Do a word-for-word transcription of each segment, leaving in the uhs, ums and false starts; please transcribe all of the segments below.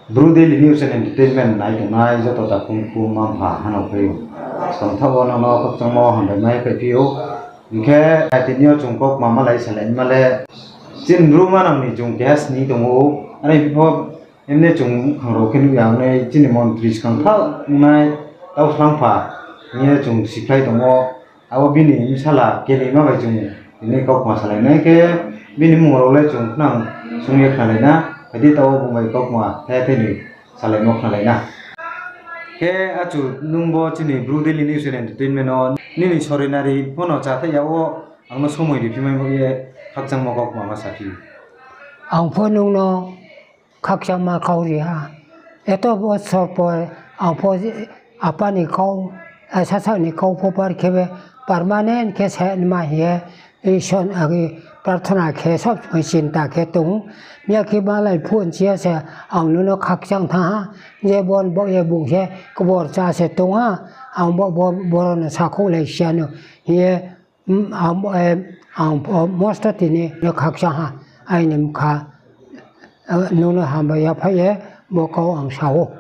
Bru Daily News and Entertainment nai tongnai joto takhu mkhu mma mpha hanao phai ou. Skang thaoh wo nono khakchangmo hambai mai phai phi ou. Hing khe, tini yo chung kaukma malai salai ma le, chini Bru manang ni chung keha sning tong ou. Are phi pho, emne chung khang rao khe nuh ya ong nai, chini montri skang thaoh ong nai, Tauslang pha, hing ye chung sikhlai tong ou. Abo bini bsala keni ma bai chung tini kaukma salai nai khe, bini mmung rao le chung khnang sung ye khnalai na, phai di taoh wo bung bai kaukma thai thai ni salaimo khnalai na. Khe achu nung bo chini Bru Daily News and Entertainment no nini sori nari pho no chathaih ya wo ang no somoi ri phi mai bo ye khakchangmo kaukma ma sa phi. Ang pho nung no khakchangma kau ri ha. Eto bosor por ang pho apa ni kau, sasaoh ni kau pho par khe be permanent khe se ma hing ye, Isor agi prarthana khe sob somoi chinta khe tong. Miya khe malai phone chi ya se ang nono khakchang thanng ha. Je bon bo ye bung se kbor chá se tong ha. Ang bo, bo, boro no sakhouh lai si ya no hing ye, ang, ang, mosto tini no khakchang ha. Aini bkha, nung no hambai yaphaih ye bo kau ang sa ou.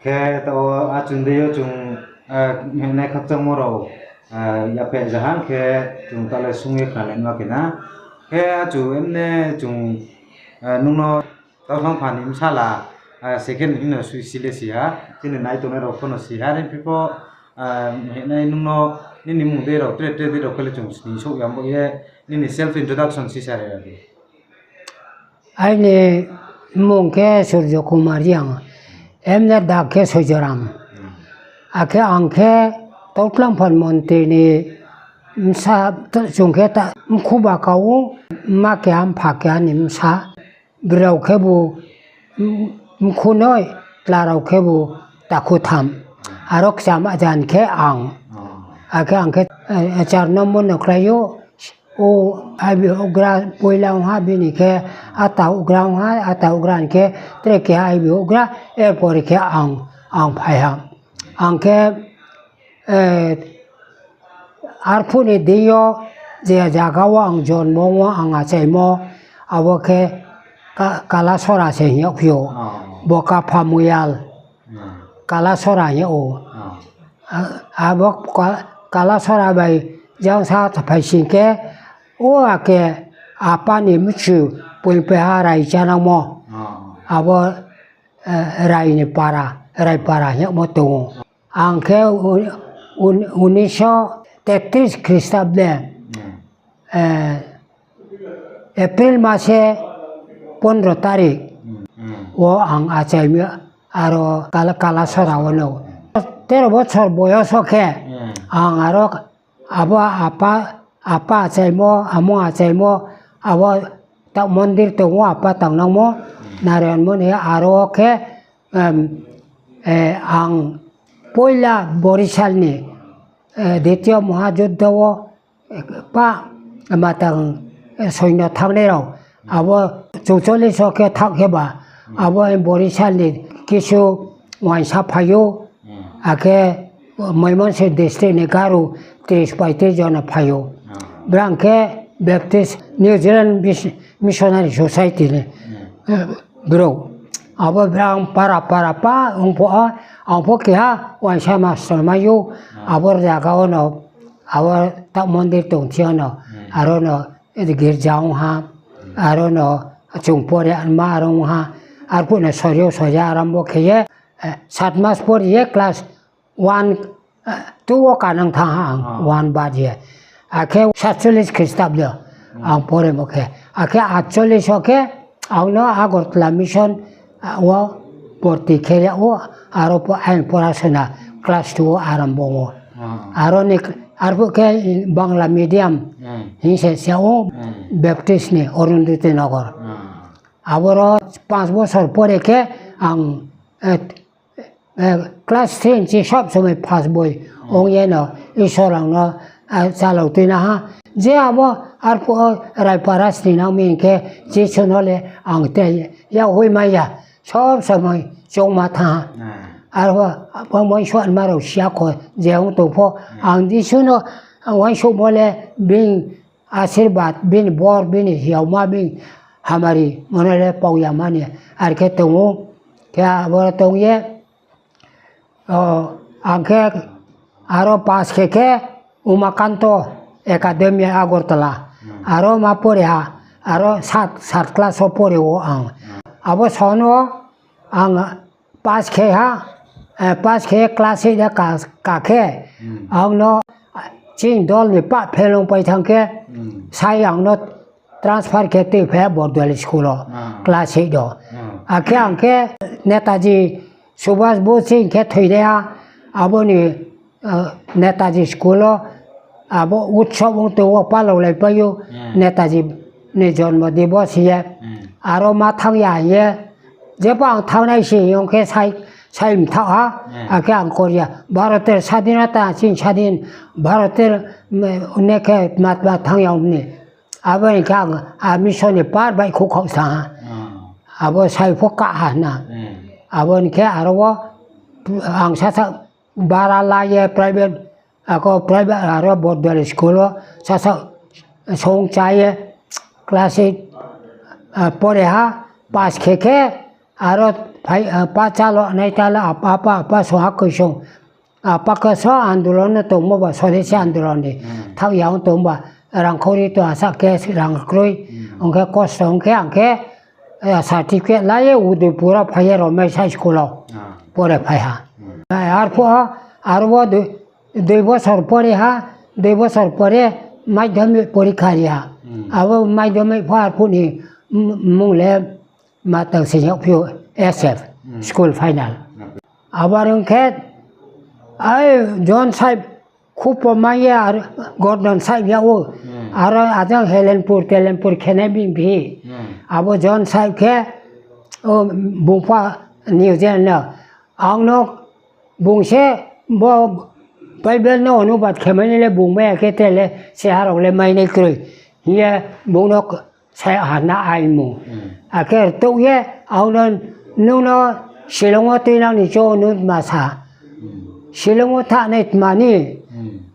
Khe taoh wo achung dei yo chung, hinai khakchangmo rao, yaphaih ja ha khe chung ta le sung ye khnalai ma khe na. Khe achu emne chung, nung no Tauslang pha ni bsala, second hing no sui si le si ha, chini nai tongnai rao pho no si ha, are phi pho, hinai nung no nini mmung dei rao, tre tre dei rao khe le chung sning souh ya bo ye, nini self introduction si sa ri di. Aini mmung khe Surjo Kumar Reang, emne dak khe Soijoram. Akhe ang khe Tautlang pha ni montri ni bsa, chung khe mkhu ba ka ou, mma keha mpha keha ni bsa. Brao khebu mkhu noi, tla rao khebu takhu tham. Aro kcham ajan khe ang. Akhe ang khe, char nombor no klái ou, o, aibi houhgra poila ong ha, bini khe ata houhgra ong ha, ata houhgra ni khe tre keha aibi houhgra, erpore khe ang, ang phai ha. Ang khe, arphuh ni deing yo je zaga wo ang jonmo ong wo ang achaimo, abo khe Kalasora se hing yagphi ou. Bo Kapha Moyal, Kalasora hing yag ou. Abo Kalasora bai jang sa phai sing khe, o akhe apa ni mchu poing peha rai chánangmo. Abo, rai ni para, rai para hing yagmo tong ou. Ang khe unisho tetris khristabde, April mase pondro tarik wo ang achaimo, aro Kalasora wo no. Tero bochor boyos wo khe ang aro abo apa, apa achaimo, amung achaimo, abo ta mondir tong ou, apa tangnangmo, Narayan Moni, aro wo khe, ang poila Borisal ni, Ditiyo Mohajuddo wo, pa, matang, soino thanngnai rao, abo chouchollis wo khe thanng khe ba, abo Borisal ni kisu uaingsa phai ou, akhe Moimansing district ni Garo tris poitris jona phai ou. Brang khe Baptist, New Zealand Missionary Society ni brouh. Abo brang para para pa ong pho, ang pho keha uaingsa master mai ou, abo zaga wo no, abo ta mondir tong thing yo no, aro no girja ong ha, aro no chung pore ma aro ong ha, arphuh no sori yo sori ya arambo khe ye, sat mas pori ye class one, two wo kanang thanng ha ang, one bad ye. Akhe satchollis khristabde ang poremo khe. Akhe atchollis wo khe ang no Agartala Mission wo borti khe yag ou, aro pho aini porasona class two wo arambo ong ou. Aro ni, arphuh khe Bangla medium hing se se ou, Baptist ni Arundhati Nagar. Aboro panch bosor pore khe ang class three ni chi sob somoi first boi ong ye no Isor ang no chalao tuina ha. Je abo arphuh Raipara sningnang mi hing khe Jisu no le ang te yak hoih mai ya, sob somoi choungma thanng ha. Arphuh bo uaingsouhma rao si ya kho, je ong tong pho, ang Jisu no uaingsouhmo le bini asirbad, bini bor, bini hiaoma, bini hamari mo no le pao ya mani, are khe tong ou. Khe abo tong ye, o, ang khe aro pass khe khe Umakanto Academy Agartala. Aro ma pore ha, aro sat, sat class wo pore ou ang. Abo son wo ang pass khe ha, eh, pass khe class eight ha ka, ka khe, ang no chini dol ni pah phelung pai thanng khe, sai ang no transfer khe tuiphai ha Borduali school wo, class eight wo. Akhe ang khe Netaji Subhas Bose hing khe thoinai ha, abo ni, eh, Netaji school wo, abo utsob ong tong wo palao lai pai ou, Netaji ni jonmo divos hing ye. Aro ma thanng ya hing ye, jepho ang thanngnai se hing ong khe sai, sai mthaoh ha, akhe ang kor ya. Bharoter sadhinota, chini sadhin, Bharoter, mm, ne khe tma tma thanng ya ong ni. Abo ni khe ang a mission ni par baihkhouh khaoh sa ha. Abo sai pho kah ha na. Abo ni khe aro wo ang sasa bara la ye private, ako private aro Borduali school wo sasa song chá ye class eight, ah, pore ha, pass khe khe aro phai, ah, pa chalo nai tala apa, apa, apa song ha koi song. Apa khe so andolon no tongmo ba, sodesi andolon ni. Thaoh ya ong tong ba, rangkhauri to asa khe rang kroi, ong khe kosto ong khe ang khe, eh, certificate la ye Udaipur wo phai ye Romaisa school wo pore phai ha. Eh, arphuh, aro wo dui, dui bosor pore ha, dui bosor pore madhyamik porikha ri ha. Abo madhyamik pho arphuh ni m-, mmung le ma tang se yagphi ou S F, school final. Abo are ong khe, ai, John Saib khupo mai ye, ar Gordon Saib yag ou. Aro ajang Helenpur, Telenpur khenai bini bihih. Abo John Saib khe, o, bung pho New Zealand no. Ang no bung se bo Bible no onubad khe mai nai le bung mai ya khe tre le se ha rao le mai nai kroi. Hing ye bung no sa ha na aimung. Akhe rtuh ye, ang no, nung no Shillong wo tuinang ni cho nung tma sa. Shillong wo thanai tma ni,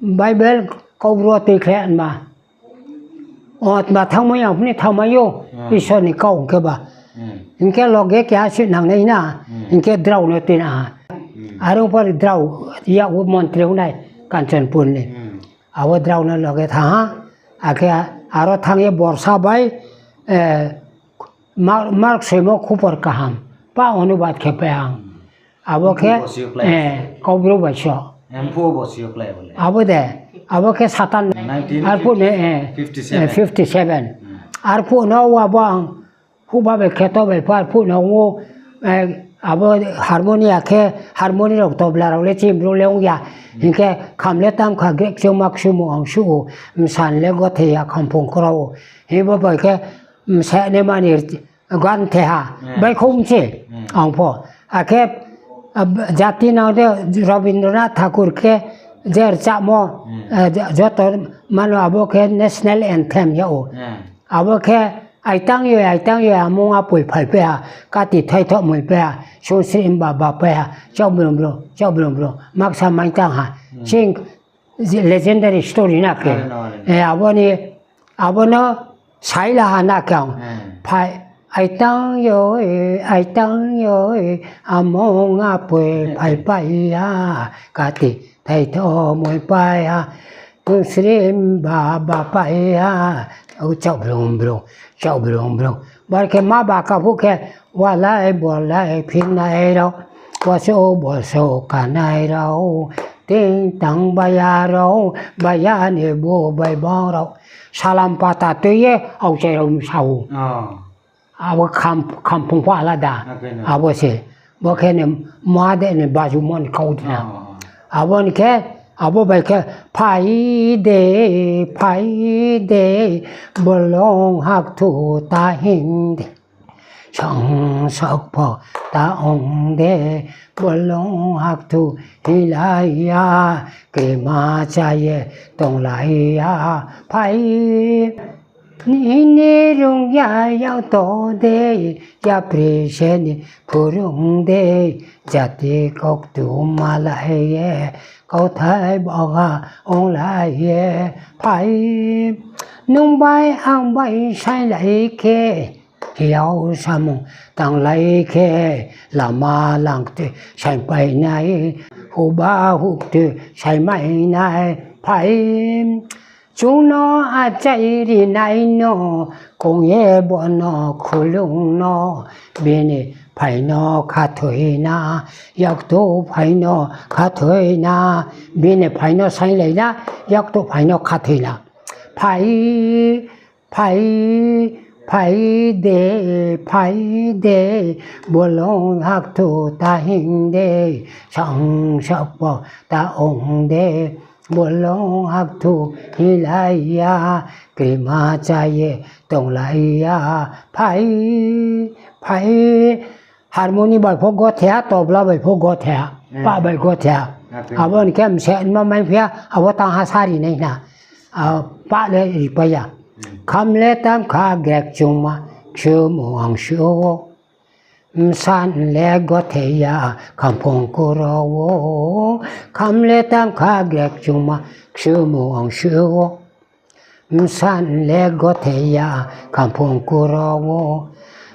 Bible Kaubru wo tuikhlai ma. O tma thanngmai ya, phni thanngmai ou, Isor ni kau hing khe ba. Hing khe loge keha suh nangnai na, hing khe drao no tuina ha. Are ong pho drao, yak wo montri ong nai, Kanchanpur ni. Abo drao no loge thanng ha, akhe aro thanng ye borsa bai, eh, Mark, Mark soimo khupor kaham, pa onubad khe pai ang. Abo khe, eh, Kaubru bai so. Abo de, abo khe satan, arphuh ni, eh, fifty seven. Arphuh no abo ang, huhba bai kheto bai pho arphuh no ong ou, eh, abo harmoni akhe, harmoni rao tobla rao le chini brouh le ong ya. Hing khe kham le tam kha grek chungma ksumu ang suh ou, msan le gothe ya khamphung krao ou. Hing bo bai khe, msa ne mani gan the ha, baihkhouh mse, ang pho. Akhe, jati nang de Rabindranath Thakur khe, je rchahmo, joto mano abo khe national anthem yag ou. Abo khe, aitang yo, aitang yo, amung apoi phaipai ha, kati thaithoh moipai ha, sungsri mba bapai ha, chaoh brung brung, chaoh brung brung, maksa maitang ha. Chini legendary story na khe. Abo ni, abo no sai la ha na khe ang. Phai, aitang yo, aitang yo, amung apoi phaipai ha, kati thaithoh moipai ha, sungsri mba bapai ha, chaoh brung brung, chaoh brung brung. Bar khe ma ba ka phuh khe, walai bolai phinai rao, waso bolso kanai rao, ting tang baya rao, baya ni bo bai bang rao, salam pata tui ye aokchai rao msa ou. Abo khamphung pho alada. Abo se. Bo khe ni ma de ni bajumo ni kau di na. Abo ni khe, abo bai khe, phai de, phai de, bolong hakthu ta hing de. Song sok pho ta ong de, bolong hakthu hinglai ya, krima cha ye tonglai ya, phai. Nini rung ya yag to de, yapri se ni phurung de, jati kauktu malai ye, kauthai boga onglai ye, phai. Nung bai ang bai sailai khe, Hiao samung tanglai khe, lama langtui saipai nai, huba huktui saimai nai, phai. Chung no achai rinai no, kong ye bo no khulung no, bini phai no khathoi na, yaktu phai no khathoi na, bini phai no sainglai na, yaktu phai no khathoi na. Phai, phai, phai de, phai de, bolong hakthu ta hing de, sang sakpo ta ong de, bolong hakthu hinglai ya, krima cha ye tonglai ya, phai, phai. Harmoni bai pho gothe ha, tobla bai pho gothe ha, pah bai gothe ha. Abo ni khe mse ma mai phi ya, abo tang ha sari nai na. Pah le ripai ya. Kham le tang kha grek chungma, ksumu ang si ou. Msan le gothe ya, khamphung kuro wo. Kham le tang kha grek chungma, ksumu ang si ou. Msan le gothe ya, khamphung kuro wo.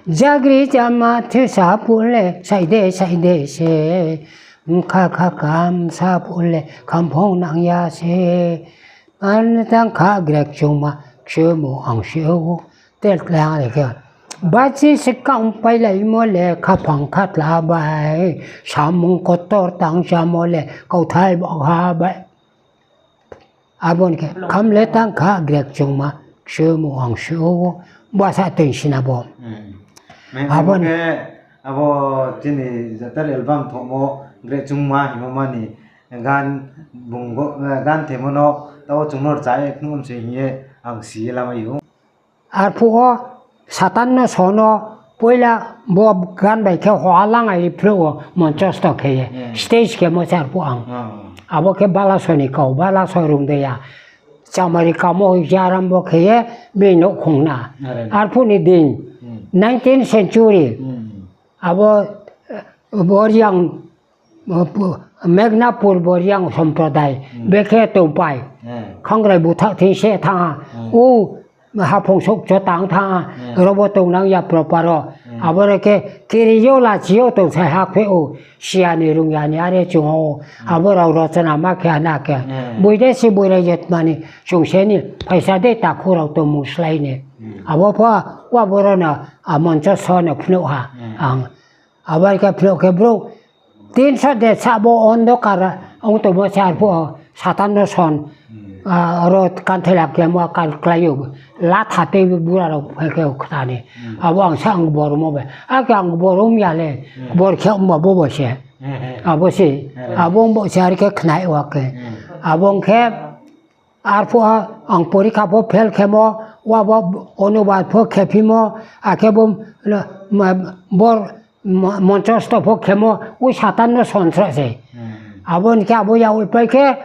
Jagri jama thusa phuh le, saide saide se. Mkha kha kamsa phuh le, khamphung nang ya se. An tang kha grek chungma, ksumu ang si ou. Tel tlang le khe. Bachi sikang pailaimo le, khaphang khatla bai. Samung kotor tang samo le, kauthai bokha bai. Abo ni khe, kham le tang kha grek chungma, ksumu ang si ou, bsa toing sina bo. Abo ni khe, abo chini jatar album thohmo grek chungma hingmo mani gan bung, gan themo no, tao chung no rcha ye phnuh se hing ye ang si ye lamai ou. Arphuh wo Satan no so no poila bo gan bai khe hoha langai ri phnuh wo monchosto khe ye, stage khemo se arphuh ang. Abo khe balaso ni kau, balaso rung de ya. Chamari kamo hing se arambo khe ye bini nouhkhong na. Arphuh ni din, nineteenth century, abo, Boriang, Megnapur Boriang somproday, bekhe tongpai. Khangrai buthaoh thing se thanng ha. O haphung souh cho tang thanng ha. Robo tongnang ya proper wo. Aboro khe kiri yo lachi yo tongsai ha khe ou. Siya ni rungya ni are chung ou. Abo rao rochona ma khe na khe. Boi de se boi rai je tmani chung se ni phaisa de takhu rao tongmung slái ni. Abo pho, wa boro no, a monchosto no phnuh ha. Ang Abo khe phnuh khe brouh tinso de sa bo ondokar ong tongmo se arphuh Satan no son, aro kanthela kemo kar klái ou, latha tei bura rao phai khe khna ni. Abo ang sa ang bormo bai. Akhe ang bormo ya le, bor khe ongba bo bo se. Abo se, abo ong bo se are khe khnai wa khe. Abo ong khe, arphuh ang porikha pho fail khemo, wa bo onubad pho khephimo, akhe bo, bor, monchosto pho khemo, o Satan no sonsra se. Abo ni khe abo ya oi pai khe,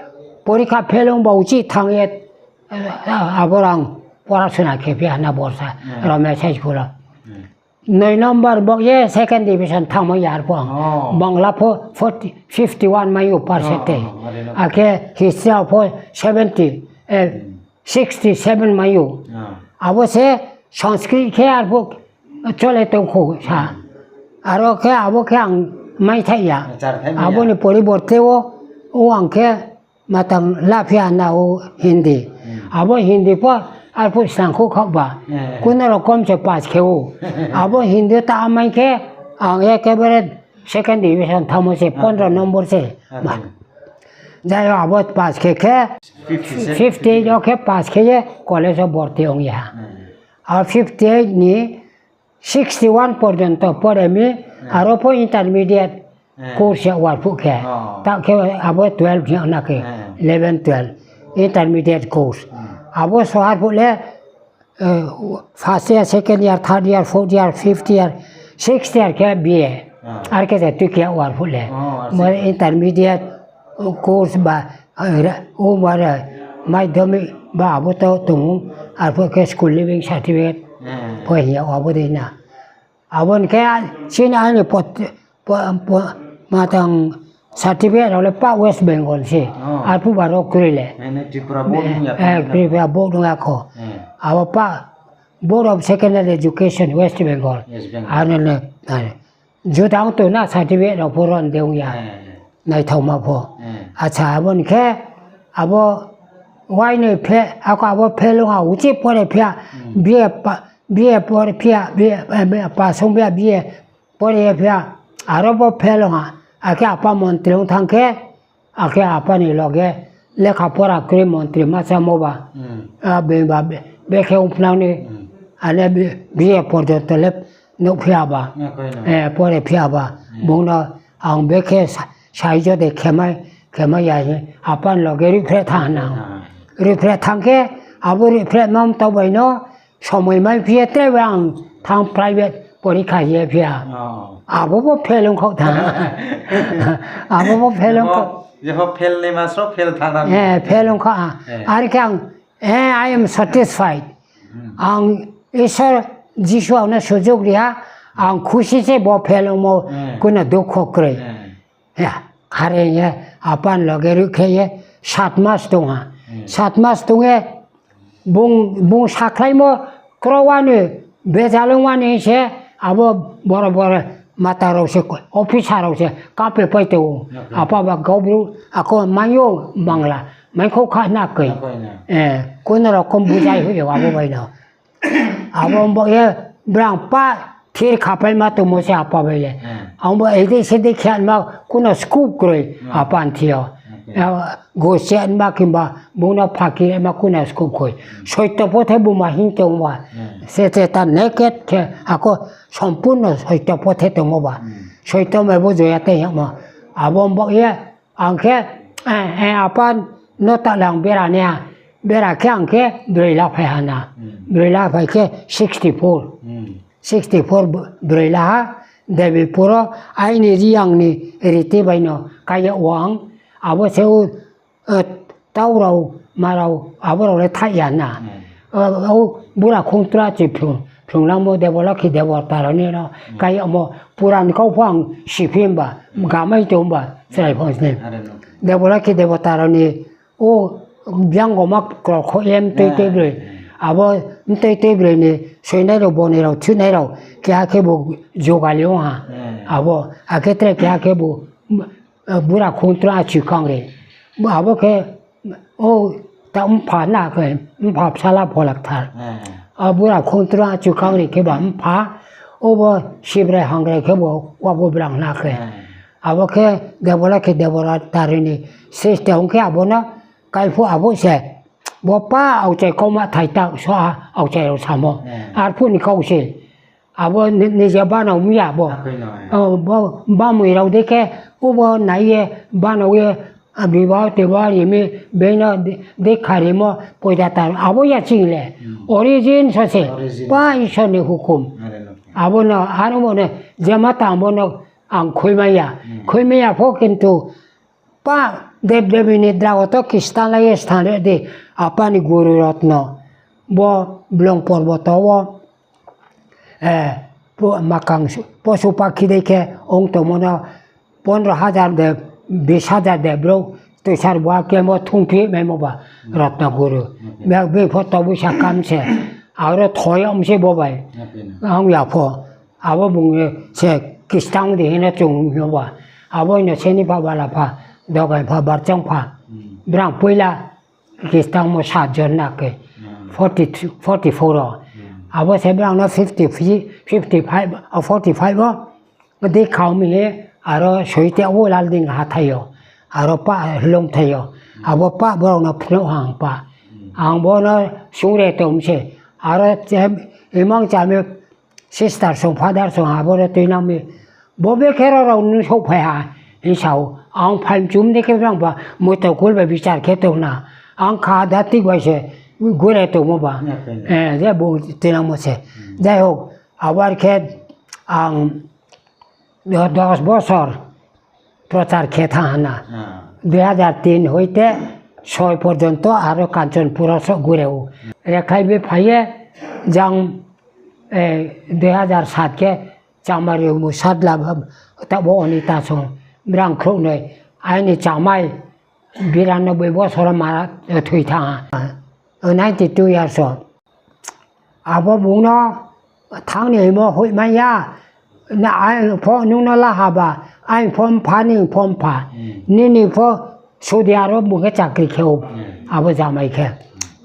porikha fail ongba uchih thanng ye, abo rang porasona khephi ha na borsa, Romia High School wo. Noi number bo ye second division thanngmo ya arphuh ang. Bangla pho forty, fifty one mai ou percentage. Akhe history pho seventy, sixty seven mai ou. Abo se Sanskrit khe arphuh chole tongkhou sa. Aro khe abo khe ang maithai ya. Abo ni poriborte wo, o ang khe matang laphi ha na o Hindi. Abo Hindi pho arphuh snangkhouh khaoh ba. Kuno rokom se pass khe ou. Abo Hindi ta amai khe ang ekebare second division thanngmo se, pondro number se. Jai ho abo pass khe khe, fifty eight yo khe pass khe ye college wo borti ong ye ha. Abo fifty eight ni sixty one porjonto pore mi, aro pho intermediate course ya arphuh khe. Ta khe abo twelve ya na khe, eleven, twelve, intermediate course. Abo so arphuh le, first year, second year, third year, fourth year, fifth year, sixth year khe B A. Ar khe se tui khe arphuh le. Mo intermediate course ba, o mare madhyamik ba abo to tong ou, arphuh khe school leaving certificate pho hing ya abo dei na. Abo ni khe chini aini matang certificate rao le pah West Bengal se. Arphuh ba ro kroi le. Tripura board ong ya kho. Abo pah Board of Secondary Education, West Bengal. West Bengal. Ano ne, ano. Judang to na certificate rao pho ron de ong ya. Eh. Naithaoma pho. Eh. Acha, abo ni khe, abo wai ni phe, ako abo fail ong ha, uchih pore phi ya, Hmm. B A pa-, B A pore phi ya, B A, eh, B A pass ong phi ya, B A pore ye phi ya, aro bo fail ong ha, akhe apa montri ong thanng khe, akhe apa ni loge lekha pora kroi montri ma samo ba. Hmm. A, be ba, be, bekhe ongphnang ni, Hmm. ane B-, B A porjonto le nuh phi ya ba. Nuh phi ya. Eh, pore phi ya ba. Hmm. Bung no ang bekhe sa-, saijo de khemai, khemai ya ye. Apa ni loge riphreh thanng nang. Hmm. Riphreh thanng khe, abo riphreh mam tau bai no, somoi mai phi ye tre bai ang thanng private porikha ye phi ya. Oh. Abo bo fail ong kha tha. Abo bo fail ong kha. Jepho, jepho fail ni ma sro fail thanng na. Eh, fail ong kha. Eh. Are khe ang, eh, I am satisfied. Hmm. Ang Isor Jisu ang no sujug ri ha, ang khusi se bo fail ongmo, Hmm. kuno dukho kroi. Hmm. Ya, are ye, apa ni loge riphreh ye, sat mas tong ha. Hmm. Sat mas tong ye, bung, bung sakhlaimo, kro wani, bejal ong wani se, abo boro boro mata rao se, officer rao se, kape pai tong ou. Okay. Apa ba gaobru, ako mayo Bangla, maikhouh kha na koi. Okay, na. Eh, kuno rokom bujai hoih yo abo bai no. Abo bo ye brang pa thir khapai ma tongmo se apa bai le. Hmm. Ang bo ede se de khe ma kuno scope kroi Hmm. apa ni thing yo. Okay. Eh, go se ma kimba bung no phaki ma kuno scope kroi. Hmm. Soito pothe buma hing tong ba. Hmm. Se se ta naked khe ako sompurno soito pothe tongmo ba. Hmm. Soito mai bo joya tei hama. Abo bo ye Ang khe, eh, eh, apa no ta le ang bera nai ha. Bera khe ang khe broi la phai ha na. Hmm. Broi la phai khe sixty four. Hmm. Sixty four b-, broi la ha. Debipur o aini Reang ni riti bai no kaya wang. Abo se o, eh, tau rao, ma rao, abo rao le thaih ya na. Hmm. O, o, bura khongtra chi phrung, phrungnangmo Debolokhi Debota rao ni no, Hmm. kaya mo pura ni kau pho ang siphi himba, Hmm. gamai tong ba, chrai phang sini. Are no. Debolokhi Debota rao ni, o, biang goma krokho ye mtui tui broi. Hmm. Abo mtui tui broi ni, soinai rao, boni rao, thunai rao, keha khe bo jogali ong ha. Hmm. Abo, akhe tre keha khe bo, eh, bura khongtra achikang ri. Abo khe, o, ta mpha na khe, mpha bsala pholak thar. Hmm. A bura khongtra achikang ri khe ba mpha, o bo Sibrai Hangrai khe bo, wa bo brang na khe. Hmm. Abo khe Debolokhi Debota rao ni srishti ong khe abo no kaiphuh abo se. Bo pa aokchai kauma thai ta so a aokchai rao samo. Hmm. Arphuh ni kau se. Abo ni-, nije banao mi ya bo. Akoi no, eh. O, bo, bamoi rao de khe, ubo nai ye, banao ye, a, biba teba ri mi, beino de, de kharimo, poida ta, abo ya ching le. Hmm. Origin so se, Origin. Pa Isor ni hukum. Are no. Abo no, aro bo no, jema tang bo no, ang khuimai ya. Hmm. Khuimai ya pho kintu, Pa Debdebi ni drago to Kristan lai ye sthan re di, apa ni guru rotno. Bo Blong Porboto wo, eh, po-, makang su-, posu pakhi dei khe ong tongmo no pondro hajar de, bis hajar de brouh toisar bo a kemo thungphi maimo ba rotno guru. Okay. Bek bini pho tobuisa kam se. Aro thoi om se bo bai. Okay, no. Ang ya pho. Abo bung ye se Kristan di hino chung hino ba. Abo hino seni pha bala pha, dogai pha, barchang pha. Hmm. Brang poila Kristan mo sat jon na khe. Hmm. Forty, forty four o. Hmm. Abo se brang no fifty, fifty five, o forty five o. Di khao mi he, aro soite o Lalding hathai o. Aro pa Hlongthai o. Hmm. Abo pa borok no phnuh hang pa. Hmm. Ang bo no sungre tong se. Aro che imang chami Sister song, father song, abo ro tuinang mi. Bo bekhe ro rao nung souhphai ha, hing sa ou. Ang phaimchum de khe nang ba, moito kul bai bichar khe tong na. Ang kha da tik bai se, gure tongmo ba. Okay. Eh, je bo tuinangmo se. Hmm. Jai hok, abo ar khe ang do-, dos bosor prochar khe thanng ha na. Ah. Dui hajar tin hoite soi porjonto aro Kanchanpur o so gure ou. Rekhai bi phai ye jang, eh, dui hajar sat khe Chamari mu sat la ba, ta bo oni ta song brang khrouh noi. Aini chamai biranoboi bosor o mara, eh, thoi thanng ha. Ninety two years o. Abo bung no thanng ni hingmo hoihmai ya. Na, ang pho nung no la ha ba, ang pho mpha ni pho mpha. Nini pho sudi aro bung khe chakri khe ou. Abo jamai khe.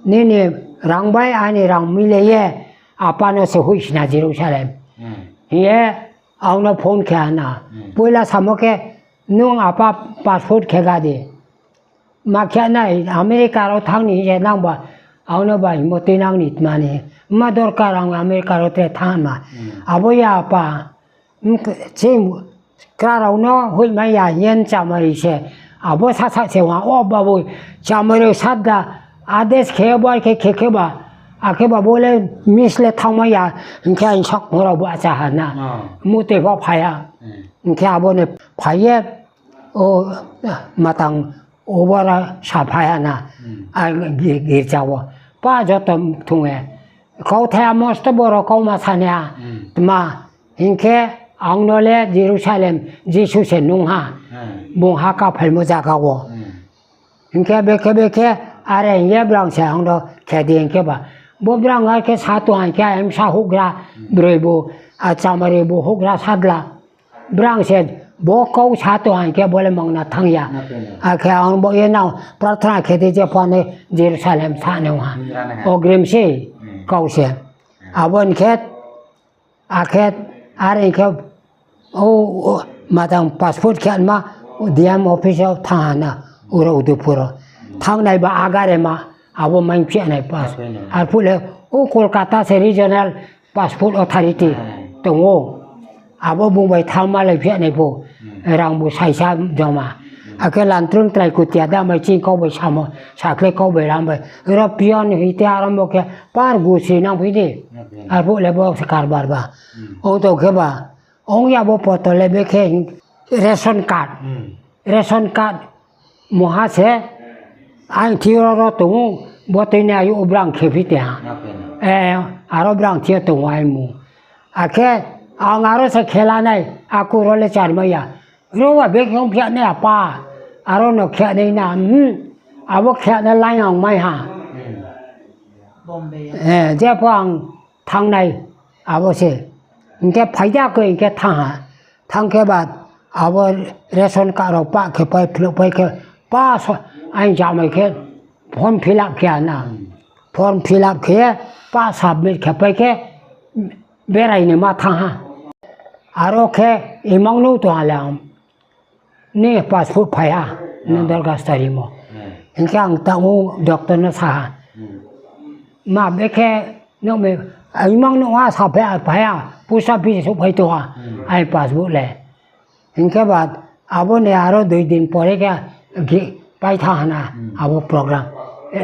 Nini rang bai ani rang mile ye, apa no se hoihsna Jerusalem. Hing ye, ang no phone khe ha na. Poila samo khe, nung apa passport khe ga di. Ma khe nai, America rao thanng ni hing ye nang ba, ang no ba hingmo tuinang ni tma ni. Ma dorkar ang America rao tre thanng ma. Abo ya apa, chini kra rao no hoihmai ya hing ye chamari se. Abo sasa se wa, o babu, chamari sadda, ades khe bar khe khe khe ba, akhe ba bo le miss le thanngmai ya, hing khe ang sak rao bo acha ha na. Mutoi pho phai ha. Hing khe abo ni phai ye, o, matang obora saphai ha na, a gi-, girja wo. Pa joto thung ye. Kauthai a mosto boro kauma sanai ha. Tma, hing khe ang no le Jerusalem Jisu se nung ha. Bung ha kaphaimo zaga wo. Hing khe bekhe bekhe are hing ye brang se ang no khe di hing khe ba. Bo brang are khe sa tong ha hing khe, a bsa houhgra broi bu, a chamari bu houhgra sadla. Brang se bo kau sa tong ha hing khe bo le mangna thanng ya. Akhe ang bo ye nang prarthana khe di je phano Jerusalem sa nung ha. O grim se kau se. Abo ni khe, akhe are hing khe, o, matang passport khe ma, D M office wo thanng ha na, uro Udaipur wo. Thanngnai ba agare ma, abo maingphi nai pass. Arphuh le, o Kolkata se regional passport authority tong ou. Abo bung bai thanngma lai phi nai pho, rang bu saisa joma. Akhe Lantrung Traikutia da mai chini kau bai samo, sakhle kau bai ram bai. Ro peon hing te arambo khe par gusri nang phi di. Arphuh le bo se karbar ba. Ong tong khe ba, ong ya bo poto le bekhe ration card. Ration card muha se, ang thing yo ro tong ou, bo tuini ayu brang khe phi te ha. Aro brang thing yo tong ou ai mung. Akhe ang aro se khe la nai, aku ro le charmai ya. Ro wa bekhe ong phi nai apa, aro no khe nai na, abo khe nai lai ang mai ha. Je pho ang thanngnai, abo se. Hing khe phai ya khe hing khe thanng ha. Thanng khe ba abo ration card rao pah khe pai, phnuh pai khe, pa so, ang jamai khe form fill up khe ha na. Form fill up khe, pa submit khe pai khe, berai ni ma thanng ha. Aro khe imang no tong ha le ang. Ni passport phai ha, nung dorkhas rimo. Hing khe ang tang ou doctor no sa ha. Ma bekhe nuh mi, imang nuh ha sa phai ha, post office souhphai tong ha, aini passport le. Hing khe ba abo ni aro dui din pore khe pai thanng ha na, abo program.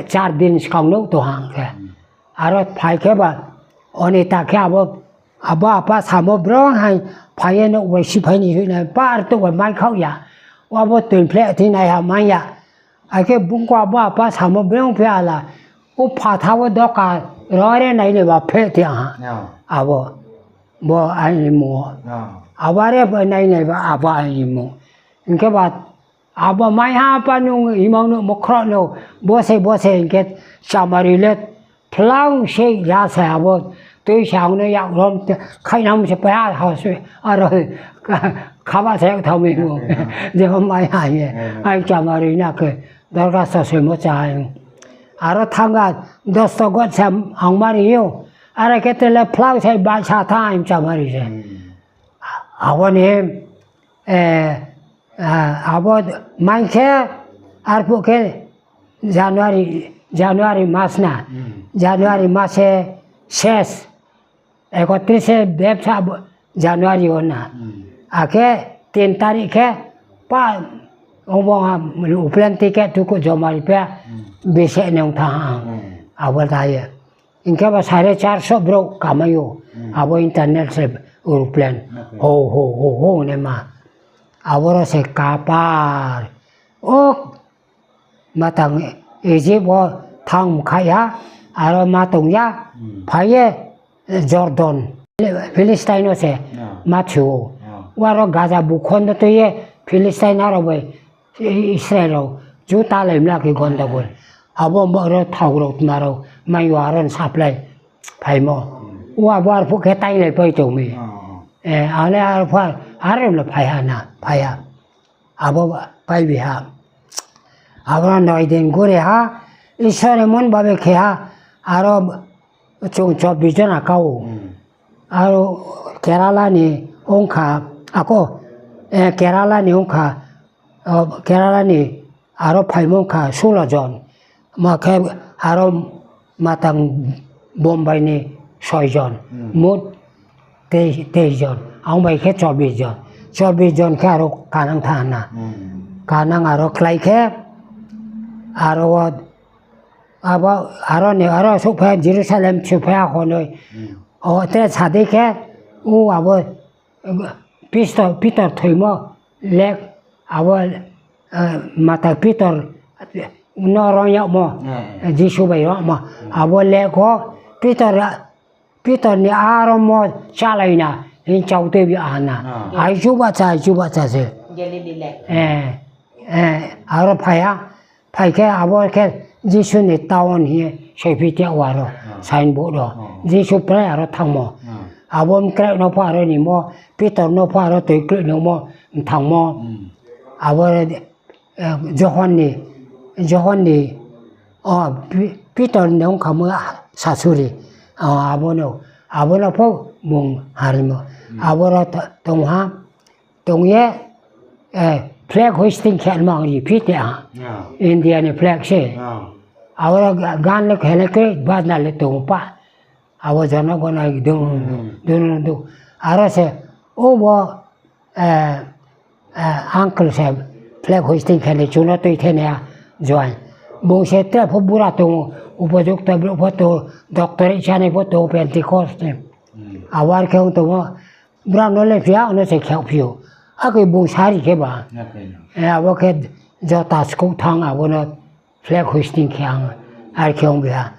Char din skang nuh tong ha ang khe. Aro phai khe ba, oni ta khe abo, abo apa samo brong hai phai ye nouh bai siphai ni hoih nai, par touh bai mai khaoh ya. Abo toiphleh thi nai ha mai ya. Akhe bung ko abo apa samo brong phi ha la. O phatha wo doka ro re nai nai ba phleh thi ha. Abo, bo aini mung. Abo re bo nai nai ba abo aini mung. Hing khe ba, abo mai ha apa nung imang nuh mokhro no, bo se, bo se hing khe chamari le phlang se ya se abo, tui se ang no yak rom te, khainam se pai ha, ha se, aro, khaba se yak thao mi mung, je bo mai ha ye, ai chamari na khe, dorkhas soimo cha ha. Aro thanng a, dosto got se ang mari yo, are khe te le phlang se bai sa thanng chamari se. Abo ni, abo mai khe, arphuh khe January, January mas na, January mas se ses, ekotris se bebsa January wo na. Akhe tin tarik khe pa, obo ha, plane ticket tuku joma ri phe, bise nung thanng ha ang. Abo ta ye. Hing khe ba sare charso brouh kamai ou. Abo internal se aeroplane. Hou, hou, hou, hou naima. Aboro se kapar. O, matang Egypt wo thanng mkhaih ha. Aro ma tong ya. Phai ye Jordan, Philistine no se ma chu ou. Aro Gaza bukhon no tui ye Philistine aro bai Israel rao juta lai mla khe gondogol. Abo ro thao rao tma rao mai yo aro ni supply. phaimo. O abo arphuh khe tainglai pai tong mi. Ang le arphuh are le phai ha na, phai ha. Abo paibi ha. Abo no noi din guri ha, Isor ni mon babe khe ha, aro chung chobbish jona kau. Aro Kerala ni ongkha, ako, Kerala ni ongkha, Kerala ni aro phaimo ongkha ষোলো জন. Ma khe aro matang Bombay ni ছয় জন. Mot তেইশ জন. Ang bai khe চব্বিশ জন. চব্বিশ জন khe aro kanang thanng na. Kanang aro klái khe aro wo abo aro ni aro souhphai Jerusalem souhphai a honoi. O tre sa dei khe o abo Pitor, Pitor thoimo lek, abo, matang Pitor no rong yagmo, Jisu bai rongmo, abo lek wo Pitor, Pitor ni aromo chálai na, hing chau tuibi ha na. Ai chubacha, ai chubacha se. Aro phai ha, phai khe abo khe Jisu ni town hing ye soiphi te aro, signboard wo. Jisu prai aro thanngmo. Abo mkreh no pho aro nimo, Pitor no pho aro toikloi nungmo, mthangmo. Abo Johon ni, Johon ni, o, Pitor ni ongkha mo sasuri. Abo no, abo no pho bung harimo. Abo ro tong ha, tong ye, flag hoisting khe ma ang ri phi te ha. India ni flag se. Abo ro gan le khe le khe bajna le tong pa. Abo jono gona dun, dun, dun. Aro se, o bo, uncle se flag hoisting khe ni chung no tuithai nai ya join. Bung se tre pho bura tong ou, upojukto brouh pho tong ou, doctorate sanai pho tong ou, Pentecost ni. Abo are khe ong tongmo, brao no le phi ya, no se khe phi ou. Akhe bung sari khe ba. Abo khe jota skouh thanng, abo no flag hoisting khe ang, are khe ong bi ha.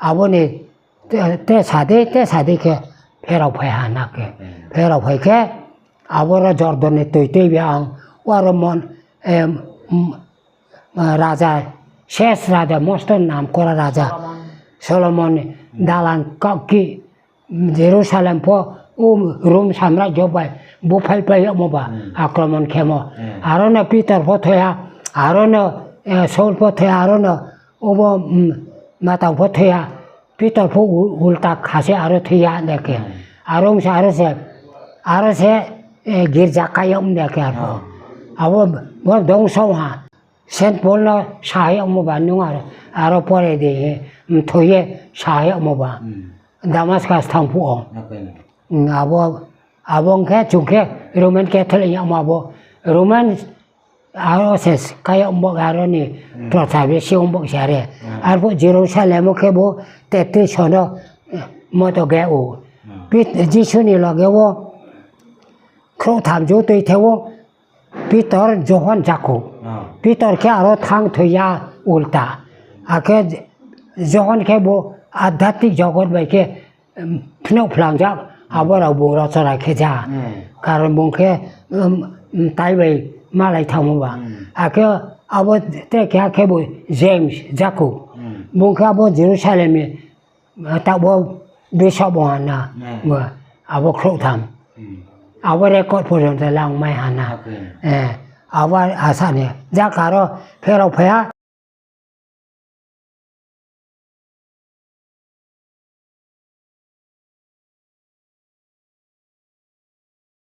Abo ni te sa dei, te sa dei khe pherao phai ha na khe. Pherao phai khe, abo ro Jordan ni toi tuibi ang, o aro mon, raja, ses raja, mosto nam kora raja, Solomon ni dalan kaki, Jerusalem pho, o Rom samrajyo bai, bo phailpai yagmo ba, akromon khemo. Aro no Pitor pho thoi ha, aro no, Saul pho thoi ha, aro no, obo, matang pho thoi ha, Pitor pho ulta kha se aro thoi ya de khe. Aro ong se, aro se, aro se, girja kai yag de khe arphuh. Abo, bo dongso ha. Saint Paul no sa yagmo ba nung aro, aro pore de, mthoi ye sa yagmo ba. Damascus thanng phuh o. Abo, abo ong khe chung khe Roman Catholic yagmo abo. Roman aro se kai yagmo aro ni procha besi ong bo se are. Arphuh Jerusalem wo khe bo তেত্রিশ no moto ge ou. Jisu ni loge wo khrouhtham jou tuithai ou. Pitor, Johon, Jakob. Pitor khe aro thanng thoi ya ulta. Akhe Johon khe bo adhyatmik jogot bai khe, phnuh phlangjak, abo rao bung rochona khe ja. Karon bung khe, tai bai malai thanngmo ba. Akhe abo tre keha khe bo James, Jakob. Bung khe abo Jerusalem ni, taoh bo bishop ong ha na, abo khrouhtham. Abo record porjonto lang mai ha na. Abo asa ni. Ja karo pherao phai ha,